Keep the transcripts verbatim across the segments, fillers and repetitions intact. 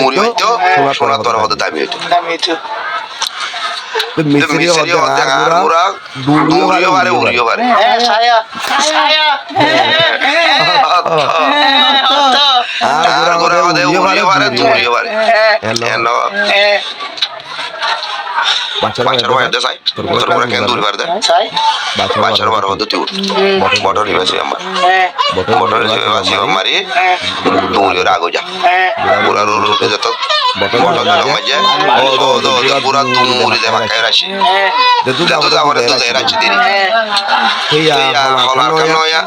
duñri faitto, cúnar toré hoódde dami óito. Dami óito. Te misiri hoódde añár gura, duñriyo fare, uriyo fare. Eh, saya, saya. Añár gura hoódde uriyo fare, duñriyo fare. Eno. Baccáre hoódde sai. Tor gura ken duri fare de? Sai. Baccáre hoódde tiur. Bothor niba siba mar. Bothor niba siba mari. Duri ore ago za. Gura ro ro ro zeto. Bothor niba maze. O do do do gura duri de bakkai rashi. De du da ore du de rashi diri. Iya, holar kan noya.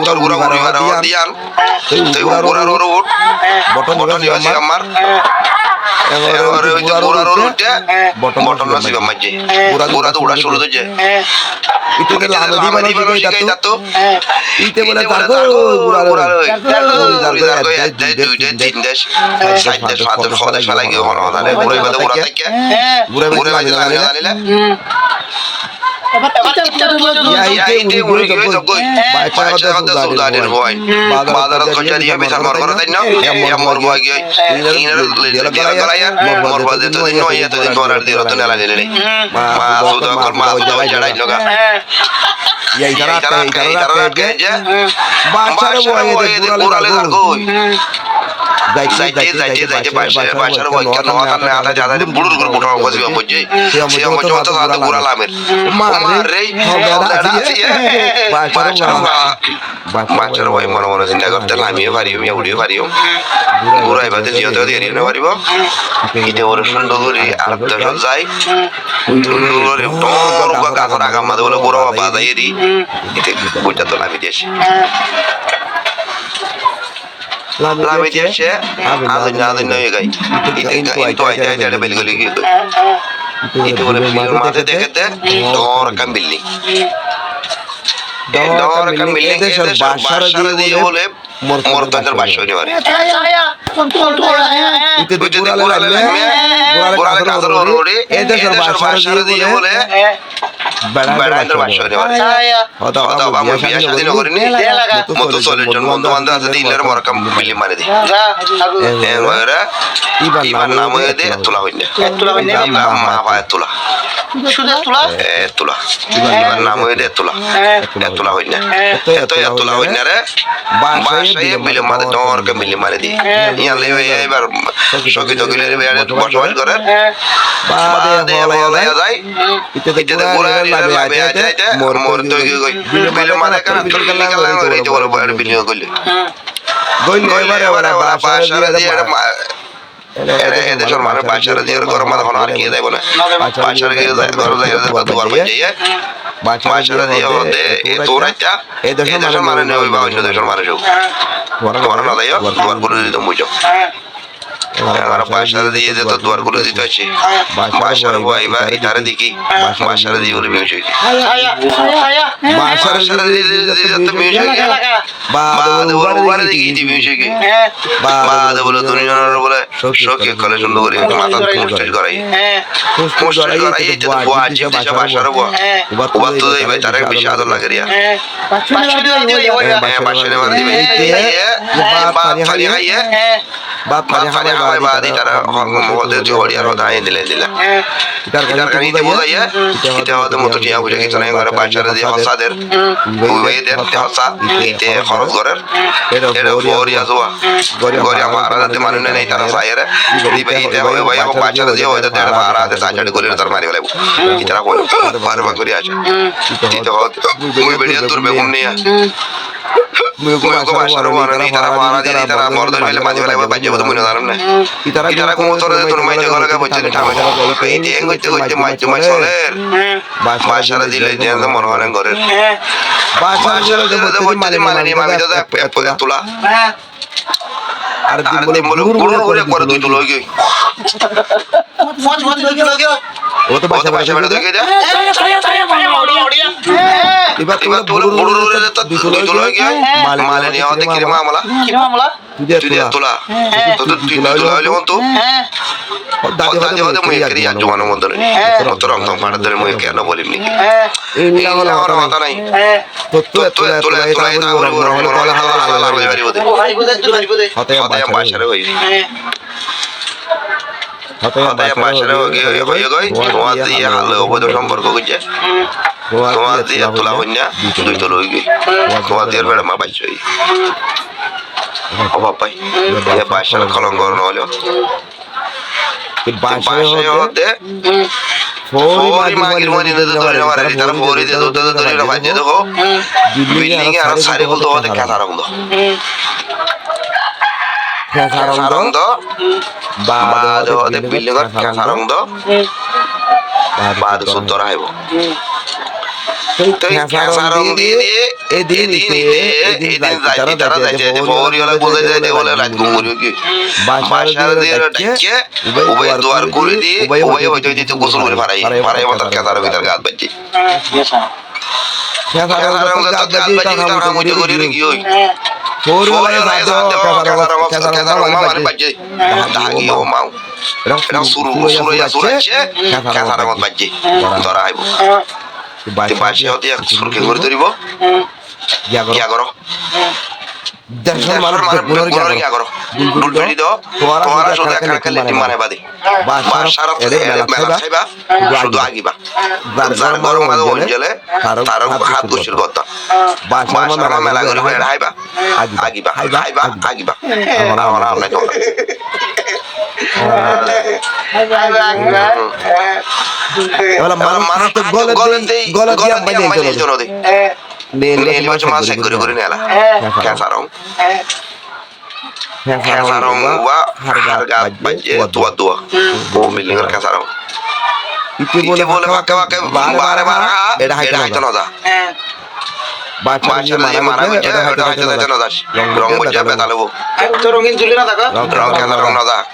Tor gura uri fare diyan. Te gura ro ro ut. Bothor niba siba mar. Ehón ore gura ore uiththé, bottom ore sibar maijjé. Gura to uçá cúru ói zaijjé. Íte de lami dibar cíkai tattú. Íte bóle zargói, gura ore. Gura ore zargói, ek dec, dui dec, tin dec, sair dec, fañs dec, hó dec félai giyé, hono hotá nai. Gura ibá de gura táikke. Gura ibá de lami lami lami. Yá, íte uri giyói zaggói. Baácca hoódde suda arir fuain. Bazarot goijjé de yá bisar mor goré táinno. Yá mor fuain giyói. Inore diyalot golaiyé. Mor fuain zeto din no aiyé, eto din tuáñrar diyalottú nelai nilai. Ma suda okkol, ma suda okkol, jeçai noga. Yá, itará rakké, itará rakké. Baácca ore fuain de gura ore zargói. Zaite, zaite, zaite, baácca ore fuain no hotá nai, hotá nai, hotá nai, búrur gura buthá bosi boijjé. Siyam moijjé hotá gura lamer. Marre, marre, hobera asé. Baácca ore fuain mone mone sinta goré de lami fariyum, yá uri fariyum. Gura ibá de ziyóto eri no faribo. Íte ore cúndor gori ar dec ot zai. Cúndor gori dhoóñr uggwá gasór agar mazé bóle gura bazai eri. Íte buijjá to lami diyé. Lami diyé, adoinna, adoinna ói giyói. Íte, íte aite, aite, aite bel goli giyói. Íte bóle filor mazé deké de, dhoóñr ekkán bilding. Dhoóñr ekkán bilding, e decór baácca ore diyé bóle, morotfuaindor baácca ói no fare. Íte de gura ore lamme, gura ore gasór uore, e decór baácca ore diyé bóle, beçaindor baácca ói no fare. Hotá, hotá, baba, mui biyá cádi no gorí ni. Mottór sollic zon bondú bandób asé de, íllore mor ekkán bilding bani di. Íbar nam óiye de Ettula Hoinna. Ettula Hoinna? Íbar nam óiye de Ettula. Cúde Ettula? Ettula. Íbar nam óiye de Ettula. Ettula Hoinna. Ettula Hoinna re baácca ye bilding mazé dhoóñr ekkán bilding bani di. Yían loi íbar cóki tóki loi íba bosabas gorer. Baade hola zai. Íte de gura ore lami aite aite, mor toi giyói. Bilding mazé ekkán bilding gorí, íte bóle bilding goillé. Goillé, ebare baácca ore diyé, ede decór manúic baácca ore diyé, gór mazé hono ar ki zaibo na. Baácca ore diyé, gór zai, duar goijjé. Baácca ore diyé hoódde, e tuáñra itta, e decór manúic no, íba oinno decór manúic. Tuáñra no zaiyó, duar kúli ditom buijjó. Añára baácca ore diyé zeto duar kúli dito aiccí. Baácca ore fua ibá, itará dekí. Baácca ore diyé bóle biyuc ói giyé. Baácca ore diyé zeto biyuc ói giyé. Baade bóle ubare dekí de biyuc ói giyé. Baade bóle duniyar bóle cóki ókkole cúndor gorí matát fús fús goráiye. Fús fús goráiye, íte de fua aiccí de baácca ore fua. Ubattú de ibá itará beci ador lager yá. Baácca ore fua de ibá. Baácca ore fua de ibá. Bát faní háiye, bát faní hábar baade itará hoódde tui hoçiyar hotá endilla endilla. Itará kani íte buzaiye, íte hoódde mottór thiañ foicá kessú nái, baácca ore diyé hossá der, uibáye der, te hossá, te horos gorer, ere fori asúa, gori añára zate manúic nái, itará saiyóre, íte hoódde baácca ore diyé hoódde tere fara ade sañcari gorí tar mari félaibo. Itará hoódde fare fare gorí asé. Íte hoódde mui beçiyar dur begum niya. Mui uggwá baácca ore fua no ni, itará fara di, itará mor dóri faile mari félaibo, baijjé bóli mui no zanom né. Itará kumotor de tun maite gólage boiccé de thabe. Íte en goitte goitte maijjé maijjé soler. Baácca ore diyé de mone mone gorer. Baácca ore diyé de boiccé de mane ni mami de ek pode tula. Ar din bóle gurur gurur gorí ekbar dui tula ói giyói. Ó to baácca ore diyé de. Ibar to bóle gurur gurur gorí dui tula ói giyói. Male niya hoódde ki re mamala? Ki mamala? Tui de tula. Tui de tula. Tui de tula óile hontú? Dadi hoódde mui ekkere yar juwan mondó nai. Mottór omtom façar dóri mui ekkere no bolim ni. Endilla hono hotá nai. Tottú ettula, ettula, ettula, ettula, ettula, hotá yían baácca ore hoiyé. Hotá yían baácca ore hoiyé goi, tuáñr diyé hale oboid somporko goijjé. Tuáñr diyé ettula hoinna, dui tula ói goi. Tuáñr diyé beça ma baicca óiye. Ó bafai, e baácca ore kolongo no óilo. Baácca ore hoódde, fori magir mani no dóri no fare, itará fori de dóri no fare, dóri no fare, dóri no fare. Bilding e aró sari ful dóri de, kesa rong dóri. Kesa rong dóri. Baade hoódde bilding or kesa rong dóri. Baade sóddor háibo. Tói keñsa rong di di, edin ite, edin zaite, tará zaite zaite, foóri ola buzái zaite bóle rait gúm gorí giyói. Bacar ziyóre daikke, ubaye duar kúli di, ubaye hoito hoito gusól gorí farai, farai motor keñsa rong itar gat baijjé. Keñsa rong itar gat baijjé, itar ham gorí giyói. Foóri ola zaite, keñsa rong, keñsa rong mari baijjé. Dagi o mau. Eçé suru, suru ya suraicce, keñsa rong baijjé. Dóra háibo. Te bacar ziyóre ek surke gorí dóribo. Giya goró. Decór manúic beggúnore giya goró. Dul dul dóri do. Tuáñra cúdu ekkán ekkán letrin banai bade. Bacar ot eçé melat háiba. Cúdu agiba. Zar góror mazé óin gele, taró hát gucir gotá. Bacar ot mela gorí gorí háiba. Agiba, háiba, agiba. Añára, añára, añára. Ebar manúic háttu góle di, góle di abbá neil zone de. Neil bacá cek gorí gorí nela. Keñsa rong. Keñsa rong uba, har gat baijjé, tuwa tuwa. Ó bildingor keñsa rong. Ite bóle fakke fakke, bare bare, eçé háito no za. Bacar ziyóre mara goijjé, eçé háito háito no za. Rong goijjé, betal óibo. Rong keñsa rong no za.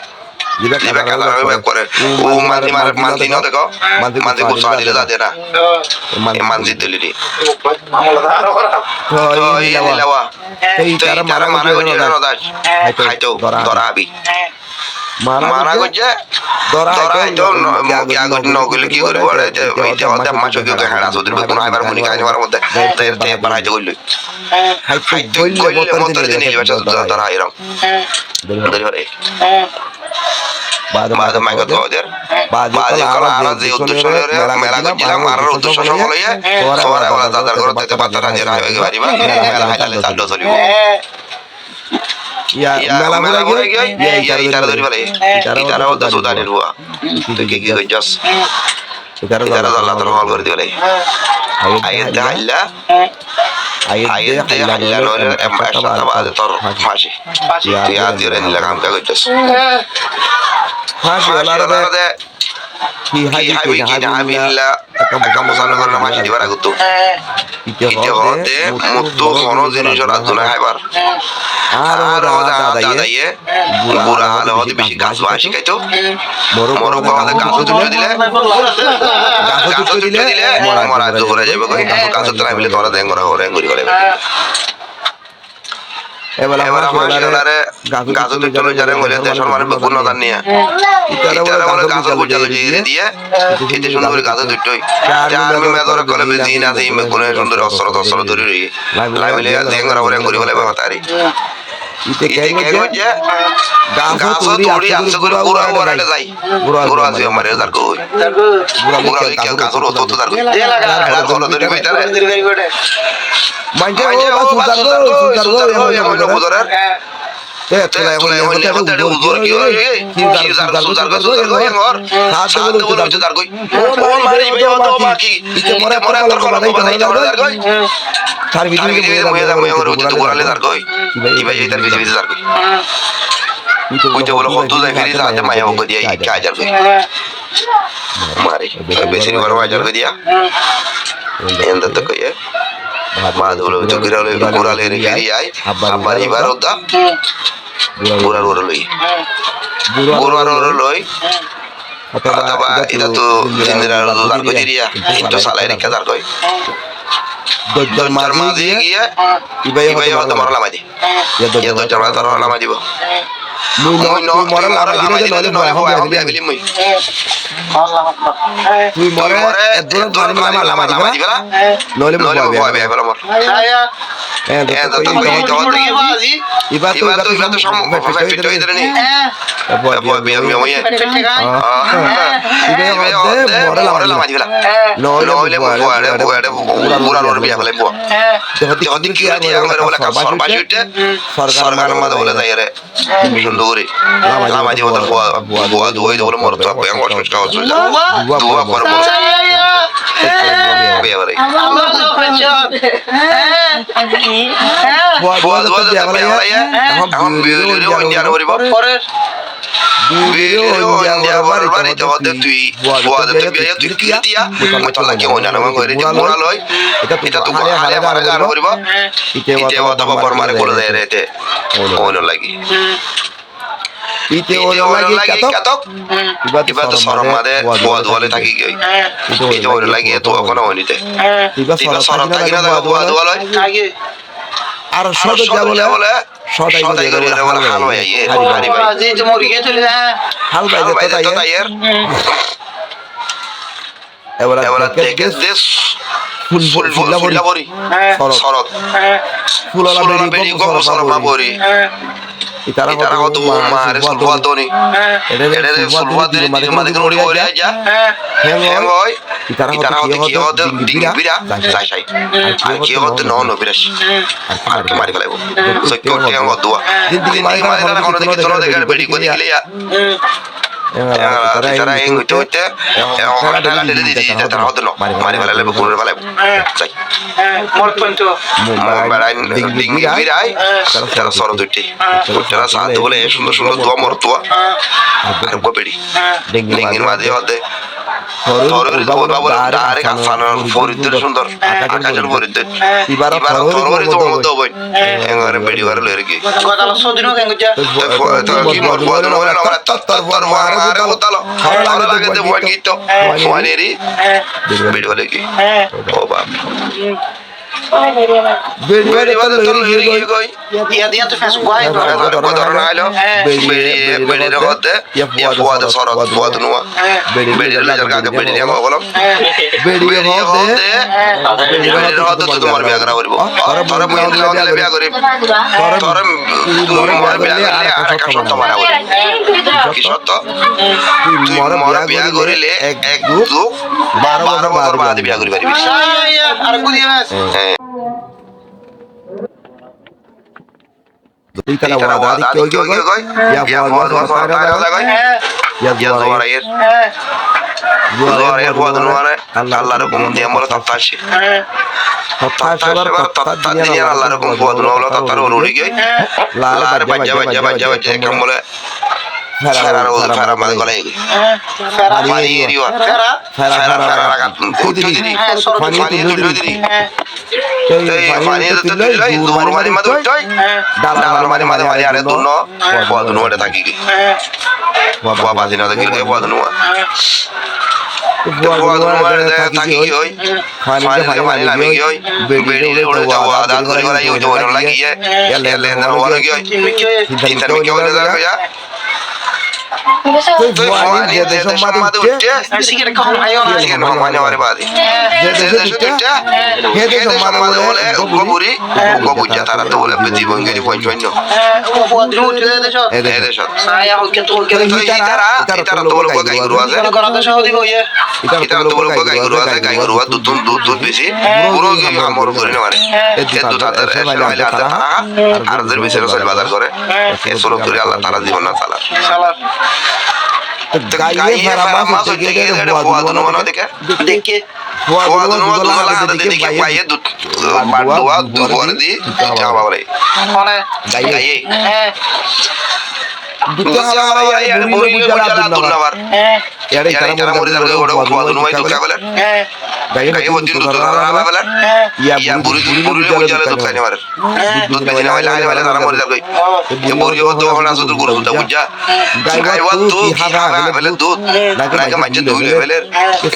Ziba keñsa rong bek goré. Ó manzi mare, manzi no dekó. Manzi kusa dile za de na. E manzi dile de. Tói e nilawa. Tói itará mara goijjé, no za. Háito, dóra hábi. Mara goijjé, dóra háito, no, giya goijjé, no goijjé, ki gorí, ite hoó de mac ói giyói, heçá sódor beggún háibar muni háibar modde, te, te bar háito goillói. Háito goillé motor di neil bacá dóra háirom. Dóri fare. Baade maikot hoó der. Baade kol añára ze uddecco loiyóre mela goijjílam, añárar uddecco sófol óiye, tuáñra ebala zar zar górot táite fattá razi ói fariba, mela háilale zar dóri solibo. Iya, mela gúrai giyói, iya, itará dóri félaiye. Itará hoó de Sudanir fua. Tui ki ki goijjós? Itará zollat or hól gorí di félaiye. Aiyér de háilla. Aiyér de háilla no óile ek sápta baade tor fáñsi. Tui añár diyóre endilla ham kiá goijjós? Fáñsi olar de Ki háibi ki no háibi illa ekka musal no gorí no fáñsi dibar agottú. Ite hoó de muttú honó jinisor addú nái háibar. Ar hoó de añár dadaye gura hale hoó de beci gas fáñsi háito. Morot hoó de gasót uçí dile, gasót uçí dile, mora addú furai zaibo goi. Gasót uçí dile tuáñra de engori hoó de engori hoó de. Ebela fáñsi olaré gasót uçí loizaré hoilé decór manúic beggún no zan niya. Itará bóle gasór buja loizai diye, ite cúndor gorí gasót uçí. Te army mezor ókkole buli zin asé, in beggúne cúndor gorí ostro tostro dóri roiye. Lami loiya zengora fore engori félaibo matari. Ite ki goijjé? Gasót uçí aste gorí gura urai zai. Gura asé mari zargói. Gura asé ki gasór uore zargói. Eçé holo dóri bútore. Maincé ó ba sudar goi, sudar goi, emon no buzorer. E, tula emon, emon no buzorer, ki oi, ki zar, sudar goi, sudar goi, engor. Saat de bóle zargói. Ó mari, bái, ó maki. Ite more ekko bála bála ite zargói. Tar bidire muiye zar, muiye engor, ute gura le zargói. Iba, iba, itar bidire zargói. Ute bóle hoddúr zai firi, saate maiya bók diya, ikka ajar goi. Mari, beci baro ajar goi diya. Enda to koye. Baade bóle, ute gura le, gura le firi ai. Abbar ibar uddá. Gurar uore loi. Gurar uore loi. Otoba ita tu dindira uddá zargoi diriya. Ito salai rikka zargoi. Dojjar maze giye. Iba hoto mora lamai di. Iye dojjar maze lamai dibo. Mui no, mui no, mui no, mui no, mui no, mui no, mui no, mui no, mui no. Tui more ek dóra pani lamai diba. Noile mui boi boi boi boi. Iba to, iba to, iba to fitto hoiye dóre ni. Boi boi boi boi. Iba hoó de more lamai diba. Noile mui boi boi boi. Gura gura boi boi boi. Sorgar maze bóle zaiyóre. Cúndor gorí. Lamai dibo tor fua, fua duwai dibo bóle morot fua, boi, engor suska, suska. Duwa goró bóle. Biya goré. Fua duwai dibo tor biya goré. Ehón biya goré, biya goré. Bidire óin diya, bárit hoódde tui, fuadóttu biyá tui kiyá, mui tolla ki óinna no gorí di, bura loi. Ítara tu hále hále mara gana foribó. Íte báto bor mare gula zai re íte. Óinor lagi. Íte óinor lagi katok. Ibá tu sorom made fuadú ale táki giyói. Íte óinor lagi eto kono óinite. Ibá sorom táki no táke fuadú ale. Ar sódai giyé bóle, sódai giyé bóle hál ói aiyé, hári bái. Hál bái de to táiyer. Ebala deke de ful, ful, fulla fori. Sorot. Fulola beri gom sorot ma fori. Ítara hoódde mare sulfat doni. Ere sulfat doni, diri made kene uri uri aijja. Heng ói. Ítara hoódde ki hoódde dingi bira, zai sai. Ar ki hoódde no no bira. Ar ki mari felaibo. Sokke utti heng hoódde. Dingi mari felaibo, hono diki tono deke beri gua dekile ya. Ítara heng utte utte, heng heng thela theli di di, ítara hoódde no. Mari felaibo, guri felaibo. Zai. Mor berai dingi birai, ítara sorot utte. Utte ítara saá de bóle, e cúndor cúndor dua mor dua. Ar uggwá beri. Dingir maze hoódde. Toror uggwá bóle, dare gasanor foriddur cúndor. Akacor foriddur. Ibara toror uggwá bóle. Engore beri bare loi regi. Gozalor sodin o kengujja. Toi ki mor fuadun no, tor fuadun no, mare gotalo. Horo lage de fuain gitto. Fuain eri. Beri bare ki. O baf. Beri bare to loi giyé goi. Iya diya to fes gua ailo. Fes gua dóron ailo. Beri, beri re hoódde. Iya fuade sorot, fuade nuwa. Beri re loi zarga age beri re heng ogolom. Beri re hoódde. Beri re hoódde tui mor biya gora foribo. Tore mui endilla biya gorim. Tore tui mor biya gorile arekka sotto mana foribo. Ki sotto? Tui mor biya gorile ek jug baro bosór baade biya gori faribi. Ítara wada dikki ói giyói. Iya fuade nuwa sotto mana foribo. Iya zuwar ayer. Zuwar ayer fuade nuwa re. Allar hukum diyan bóle tatta asé. Tatta asé bóle tatta diyan Allar hukum fuade nuwa bóle tatta uri uri giyói. Lar bajja bajja bajja bajja ekkán bóle. Ferar, ferar maze golai giyói. Ferar. Pani eriwa. Ferar, ferar, ferar. Uttí diri. Pani uttí diri. Toi pani uttí diri. Zur mari mari uttí. Dala mari mari mari are dunno. Fuadun uware táki giyói. Fua basi no táki giyói, fuadun uware. Fuadun uware táki giyói. Pani uttí pani nami giyói. Beri re uttí wada gori gori aiyé, uttí óinor lagi giyé. Yalla yalla óinor lagi giyói. Tin tani mikká óinor lagi giyé. Toi fuain ze decór maze uiththé, ze decór uiththé, he decór maze bóle uggwá buri, uggwá buijja tara to bóle bedi boi gori fuain fuain no. E decót. Toi ítara, ítara to bóle uggwá gai guru asé. Ítara to bóle uggwá gai guru asé, gai guru asé, dud, dud, dud beci. Buro giyói ham gori no fare. E dud ase, e dud ase, tara ar zer beci sel bazar gore. E surot gori Allah taala zibon nan salar. Gaiye fera mas utte giyé, fuadun uwa no deké. Deké. Fuadun uwa dud lagede deké, baiye dud. Bat dua, dud fore di, haba bole. Gaiye. Dud haba bole, yar buri buri bujjala dud nabar. Yar ítara mori zargói, fuadun uwa dud haba bole. Gaiye fore din dud haba bole. Yar buri buri bujjala dud haba bole. Dud beci no óile, óile tara mori zargói. E buri o to hona sudur guru suda buijja. Gaiye wattu ki haba fele dud. Naki maincé dui loi feler.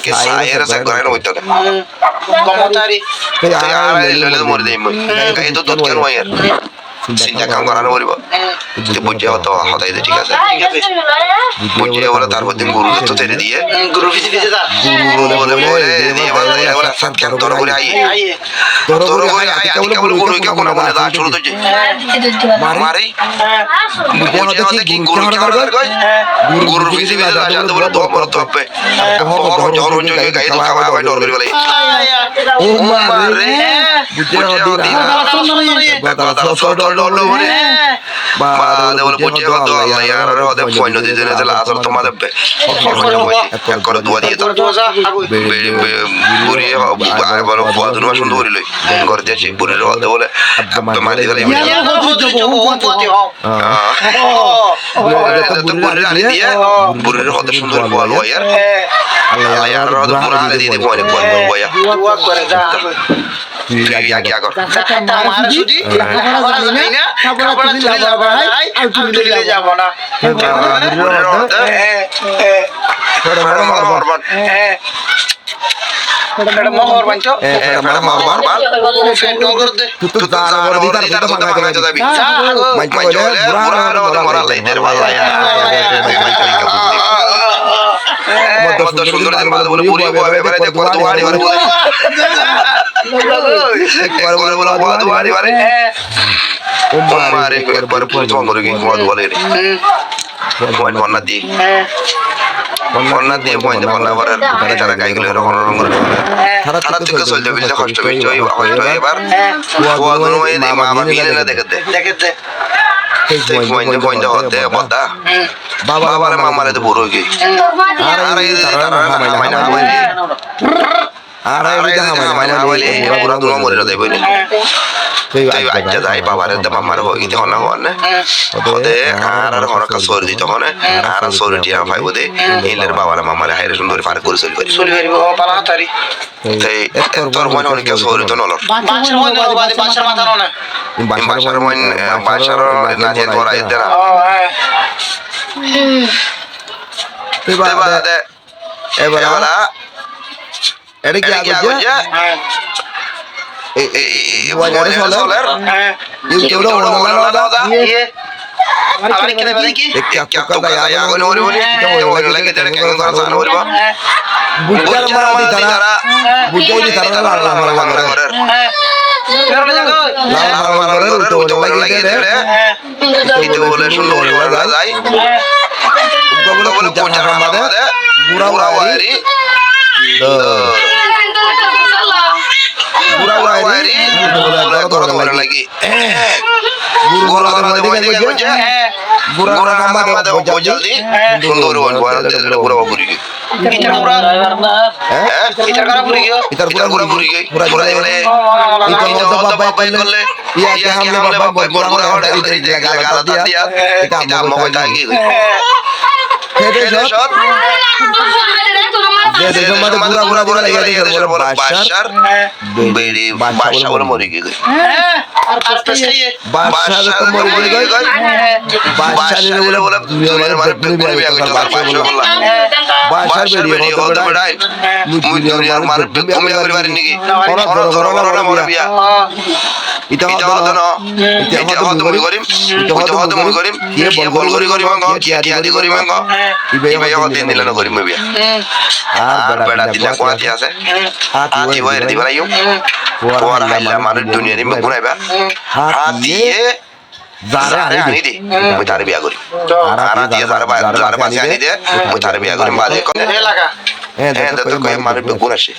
Ki saye re sek gorai no boitto de. Gom hotá re. Te ara loi loi mori zaim. Gaiye to dud ken óiyer. Sinta kam gora no foribo. Te buijje o to hotá ede thík asé. Buijje bole tar fore din guru to teri diye. Guru fise fise za. Guru bole bole diye bole bole sat sat goro gori aiye. Doro gori aiye, atikka bole guru ke kona kona da cúru dóijje. Mare. Buijje de ki guru ke hora gori. Guru fise fise za, bole dua moro dua pe. Doro doro doro gaiye dor gori bole. O mare. Buijje de. Doro doro doro. Baade bóle bujjé hoó de, Allaye añáráre hoó de fuain no diyé de, asóle tuáñra de. Ekkoré duwa diyé de. Buri, buri, buri, buri, fuadunó cúndor gorí loi. Gór diyé, buriré hoó de bóle, abbe mari félaibo. Buriré hoó de cúndor fuadunó loi aiyér. Allaye añáráre hoó de bura diyé de, fuain no diyé de. Tui agi agor. Tabara tuli laba bái, ar tuli laba. Ekkuare bóle, ekkuare bóle, ekkuare bóle, ekkuare bóle. Fuain fonna di. Fonna di, fuain de fonna gorer. Itara gai gele rong rong gorer. Tará tukke solte bille hosto beci óibo, hosto óibo ebar. Fuadunó de ma baf mile na dekédde. Dekédde. Fuain de, fuain de hoódde, bodda. Babare mamare de buro ói giyói. Añára ede tará hamai na hamai. Añára ede hamai na hamai, e bura bura mori no zaibo ni. Toi aijja zai, babare de mamare hoói giyói de honna hoór ne. Hoóde añárar honó ekka sóori dito hone, añára sóori tiya faibo de. Iler babare mamare haire cúndor gorí farek gorí soli faribo. Soli faribo, o, bála hatari. Toi ettór fuain hone ekka sóori to nolor. Bacar fuain no, bacar mata no ne. Bacar fuain, e, bacar na diye gora ede na. O, e. Toi baade, ebala. Ere ki agoijja? E, e, e, fuain ore soler. Iye, iye, iye, iye. Ekka ekka zai agon, agon, agon, agon. Bujjar ma di tara, bujjar di tara, la, la, la, la, la. Lal lal gorer, uto bole lagi de. Ito bole cúndor bole zai. Uto bole kujja haram bade, gura wairi. Gura wairi, uto bole gura lagi. Gura wairi, gura haram bade, bojal di. Cúndor bole gura wairi. Itar gura. Hé? Itar gura furi giyói. Itar gura furi giyói. Fura giyói. Itar gura furi giyói. Itar gura furi giyói. Itar gura furi giyói. Itar gura furi giyói. Itar gura furi giyói. Itar gura furi giyói. Hé, de sót. De sót mane gura gura gura gura gura gura. Bashar. Biri bashar bole mori giyói. Bashar to mori giyói. Bashar bole duniyar mane beggún biya goijjé. Bashar beri hoóde berai. Mui duniyar mane beggún biya gori farir niki? Hono zoro zoro mane biya. Ita hoóde no. Ita hoóde mui gorim. Ita hoóde mui gorim. Kiye bol gori gori mango, kiye tiya di gori mango. Iba hoóde endilla no gorim biya. Ar bera dilla kuati asé. Hati wai di baraiyum. Fuar hailla mane duniyar mane beggún aiba. Hatiye zare ani de, mui tare biya gorim. Ar hatiye zare ba-, zare basi ani de, mui tare biya gorim. Bade ko, e, de to koi manuc beggún asé.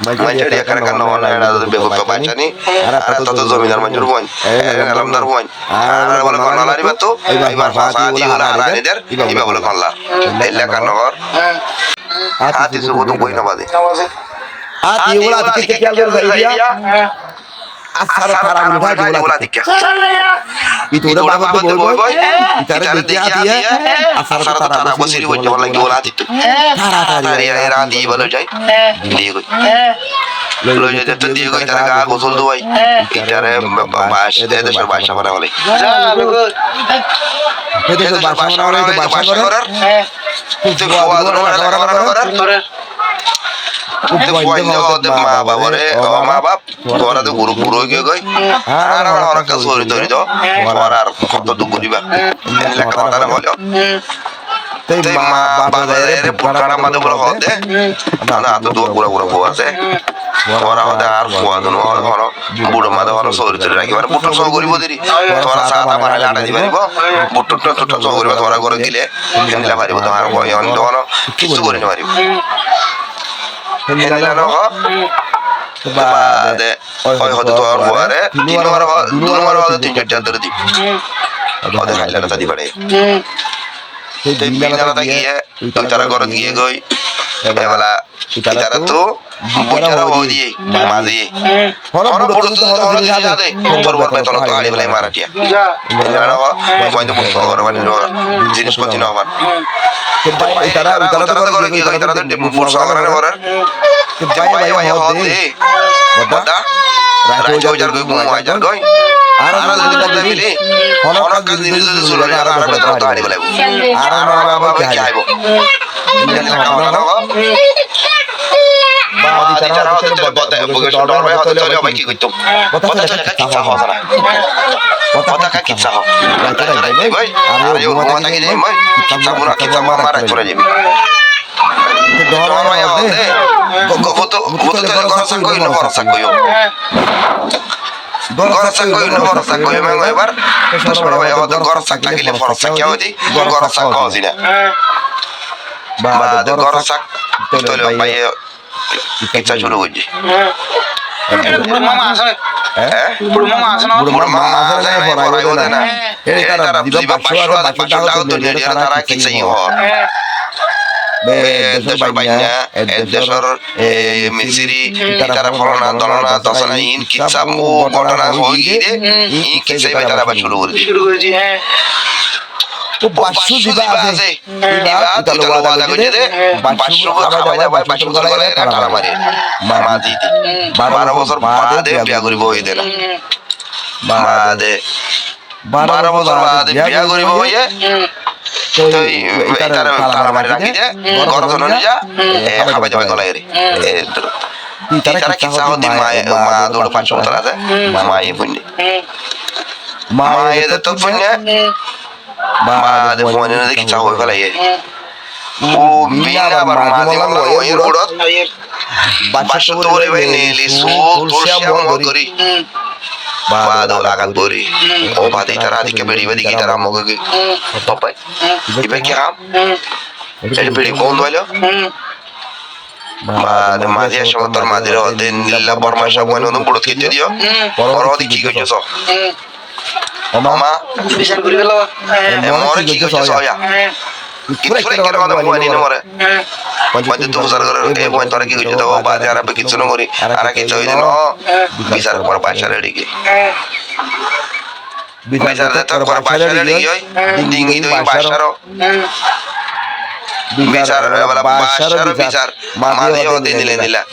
Maincé de ekkan ekkan no hone, era to beggún bacani. Ar to to zominar maincór fuain. Era elamdar fuain. Ar bole kon no lariba to, iba bole kon no lariba. Iba bole kon lar. Ella ekkan no hor. Hati subu to boi no bade. Hati wala hati ke kiyal gori zai diya. Asar tara buli bhai wala dikka. Itu udah bapak tuh boy boy. Itare dikka diya. Asar tara buli bhai wala dikka. Tara tara era di balo jai. Di goi. Lo jai to di goi, itare ga gosol duwai. Itare bas, ede sor bas bana bole. Ede sor bas bana bole, ede bas bana bole. Ede bas bana bole. Ede bas bana bole. Ede bas bana bole. Ede bas bana bole. Tuáñra de guru guru ói giyói goi. Ar añára hono ekka sóori tóori do. Tuáñra ar hoto duk goriba. Endilla ekka hotá no hoileyo. Te ma baf ere buk kára made bole hoóde. Mane ato duwa gura gura fua asé. Tuáñra hoóde ar fua dun hono buro made hono sóori tóori raki. Mane button só goribo deri. Tuáñra sa ta banai lana di faribo. Button totton só goriba tuáñra goro gile. Endilla faribo tuáñra goi hono kissú gori no faribo. Endilla no ho. Bade. Oi, hoto tuáñr fuare, tin numbar ho-, dui numbar hoto tin zar zar dóri di. Óde háilla rata di fare. Te bín ala tákiye, ítara górot giyé goi. Ebela ítarattú buittára hoó diyé, mazé. Hono bútottu hono zinis ade, tor bútottu hono zinis ade, tor bútottu hono zinis ade, tor bútottu hono zinis ade. Jinis foti no fán. Ítara, ítara to górot giyé goi, ítara to bútottu hono zinis ade. Bái, bái, hoó de. Bodda. Raite ói zar goi, gúm ói zar goi. Añára zodi mili, hono ekkan zinis zodi zururi ói, añára bútottu hono zinis ade. Añára no bái ki háibo? Ba, ítara hoó de, bóle, bóle, bóle, bóle, ki goittó? Bóle, bóle, kissá hoó. Bóle, kissá hoó. Raite, raite, bái. Ar gúmai tákile, bái, kissá hoó, kissá hoó, mara, mara, mara. Dór hoó de. Go-, go-, bútottu, bútottu górot sák hoiyó, górot sák hoiyó. Górot sák hoiyó, górot sák hoiyó, meng ebar. Górot sák tákile, górot sák hoó de, górot sák hoó de. Baade górot sák, tóile bái, kissá cúru goijjé. Buro mama asé né? Hé? Buro mama asé né? Buro mama asé né? Forai óde na. Ítara ziba bacó asé, bacór dahót dóri dóri tará kissá hoó. Be, e decór bainna, e decór, e, misiri, ítara folana, dolana, dosana, in kissá, gotona hoói giyé de, in kissá ibá ítara abar cúru gorí diyé. Ó bacó ziba asé, ibá, ibá, ítara loi wada goijjé de, bacó hábai dai, bacó hábai dai, ítara mari. Mari di. Baró bosór baade biya goríbo hoiyé de na. Baade. Baró bosór baade biya goríbo hoiyé. Toi ítara tala mari rakí de, górot no niyá, e, hábai dai, hábai dai. E, ítara kissá hoó de, ma, ma, dóro bacó ítara asé, maye fuinné. Maye de tót fuinné. Baade fuain ore kissá hoi félaiye. Ó bín abar mazé molla loiyé gurot. Bacóttu bóli bái neli sul tulsi ammol gorí. Baade ó lagat bóri. Ó baade ítara dikká beçi bái dikká ítara ammol gorí. Ó bái, ibá ki ham? Eri beçi kón dóilo. Baade mazé asé, tor mazé re hoó de, nilla bormai sab, uáin odún burot keittó diyo. Ore hoó de ki goijjó só? Ó ma, bisar gorí félo. E, more ki goijjó só ya? Kittú ekká hotá no hoó ni more. Uáin de to fusar gorer, e uáin tore ki goijjó de, ó baade añára kissú no gorí, añára kissú óiye de no. Bisar gora bacóre diki. Bisar de tor gora bacóre diki ói, dingi doi bacóre. Bisar, e, bala bacóre bisar. Mazé hoó de nila nila.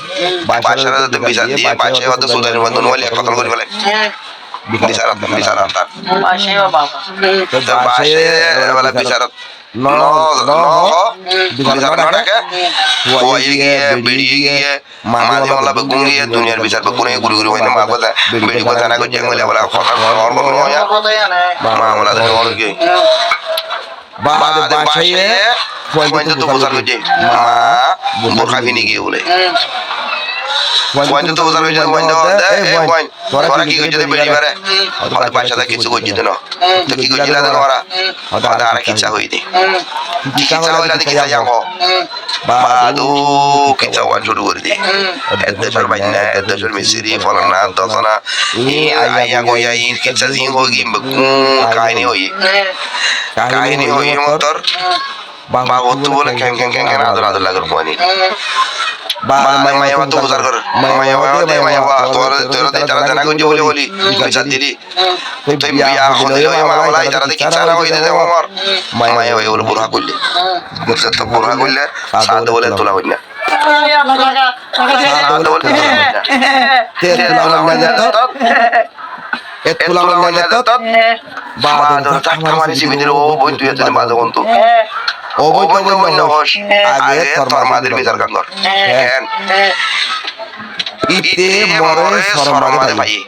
Bacóre de bisar diye, bacóre hoó de sudani bandun wali ek kotol gorí félai. Bisar, bisar ar tar. Te bacóre, e, bala bisar. No, no, no, bisar no raké. Fuaye giye, beçiye giye. Mazé molla beggún giyé, duniyar bisar beggún guri guri hoiyé, ma kotá, beçi kotá na goijjé, engole bala kotá hor hor no hoiyé. Mamela de hor giyé. Baade bacóre fuain de to fusar goijjé. Ma, burka fini giyé bóle. Fuain de to fusar goijjé, fuain de hoó de, e fuain, tora ki goijjó de beçi bare? Hoó de bacó de kissú goijjé de no. Te ki goijjila de no añára? Hoó de añára kissá hoiyí de. Kissá hoiyí de, kissá yam hoó. Baade kissá uán cúru gorí diye. E decór bainna, e decór misiri, folana, dosana. Ín aiya goiya, ín kissá zin hoó giyé, beggún kahini hoiyé. Kahini hoiyé mottor. Babottú bóle ken ken ken ken ador ador lager fuain. Baade maiyafuattú fusar gorer. Maiyafuattú, maiyafuattú, tore, tore de ítara de na goijjé bóli bóli bisar dili. Toi biya hoó de, maiyafuattú ítara de kissá na hoiyé de, de mor. Maiyafuattú bóle burka goille. Bóle to burka goille, saá de bóle tula goille. Saá de bóle tula goille. Te tula goille de to. E tula goille de to. Baade ítara thamari sibi dile, ó boin tui ete de baade hontú. Ó boin, ó boin, ó boin, age tor mader bisar gan gor. Íte more sorom maze faiyé.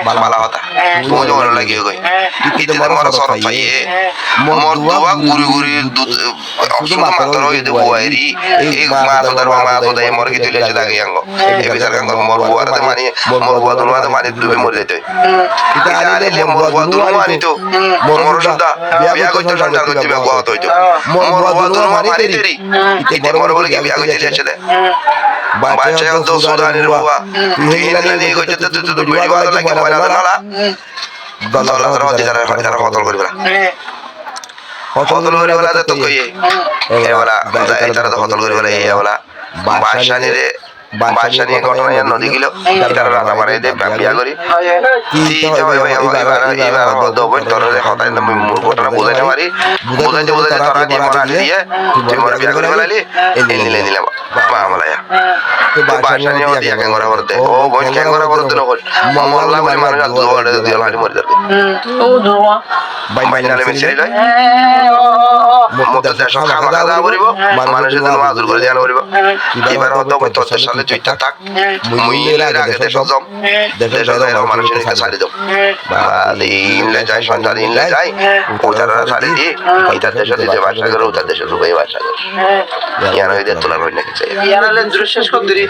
Bála hotá. Tuñí to mone lagiyó goi. Íte more sorom faiyé. Mor dua guri guri cúdu mattor óiye de buairi. Ei ma zodar ma zodar, e more ki tuli aicce dagi ango. E bisar gan gor, mor buare de mani, mor bua dunua de mani dubi mori zaito. Íte anile mor bua dunua anito. Mor cúda biya goitto, sontar goitto, biya gua hoto hoito. Mor bua dunua mani teri. Íte more bole ki biya goitto aicce de. Bacce hoó de, Sudani re bua, tui hín lani goijjós de, tui to beri bála lagi, bála lagi, bála. Dolla dóra ódde itarare, itarare hótol gorí féla. Hótol gorí féla de tók hoiyé. Ebela, itarare hótol gorí féla, ebela. Baccánire, baccáni gótona yián no dekílo, itarare raza banaiyé de biya gorí. Ti, ti, ibare, ibare hoó de, bóin, toré hotá yián mui mul gótona buzái no fari. Buzáite buzáite torá diye mora diyé, tui mora biya gorí félaiye, endilla endilla mamela yián. Te baccáni hoó de, keén gorá foribó de? Ó bóin, keén gorá foribó de no hoór. Molla buli manúic ar dui ward dui ward mori zaibo. Báinna loi mistiri loi. Muktor decót hámaká za foribó. Manúic ar dui ward gorí diya foribó. Ibare hoó de bóin, tottó sale tui tak. Mui ínle age decót zom. Decót zaiyóre manúic ínle sari dom. Ba, ínle zai, sontan ínle zai. Uitarare sari di. Itar decót ite bacá goré, utar decót ubai bacá goré. Yián óiye de tular hoinna kessá. Yián óile duric céc gorí diri.